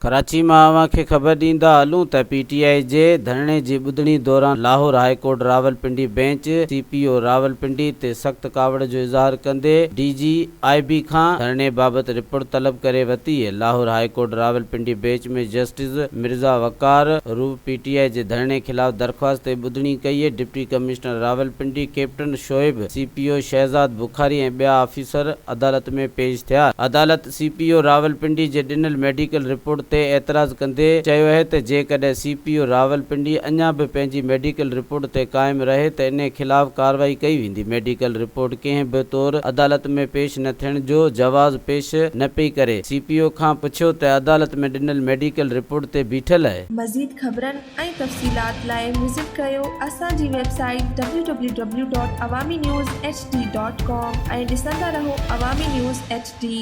ڪراچي مان اوهان کي خبر ڏيندا هلون ته پي ٽي آء جي ڌرڻي جي ٻڌڻي دوران Lahore high court Rawalpindi bench C P O Rawalpindi تي سخت ڪاوڙ جو اظهار ڪندي ڊي جي آء بي کان ڌرڻي بابت رپورٽ طلب ڪري ورتي. Lahore high court Rawalpindi bench ۾ justice Mirza Waqar Rauf P T I جي ڌرڻي خلاف درخواست تي ٻڌڻي ڪئي. Deputy commissioner Rawalpindi captain Shoaib, C P O Shahzad Bukhari ۽ ٻيا آفيسر عدالت ۾ پيش ٿيا. عدالت سي پي او راولپنڊي جي ڏنل ميڊيڪل رپورٽ تي اعتراض ڪندي چيو اهي ته جيڪڏهن سي پي او راولپنڊي اڃا به پنهنجي ميڊيڪل رپورٽ تي قائم رهي ته انهي خلاف ڪارروائي ڪئي ويندي، ميڊيڪل رپورٽ ڪنهن به طور عدالت ۾ پيش نه ٿيڻ جو جواز پيش نه پئي ڪري، سي پي او کان پڇيو ته عدالت ۾ ڏنل ميڊيڪل رپورٽ تي بيٺل اهي. مزيد خبرن ۽ تفصيلات لاء وزٽ ڪريو اسان جي website W W W dot Awami news H D dot com ۽ ڏسندا رهو عوامي نيوز ايڇ ڊي.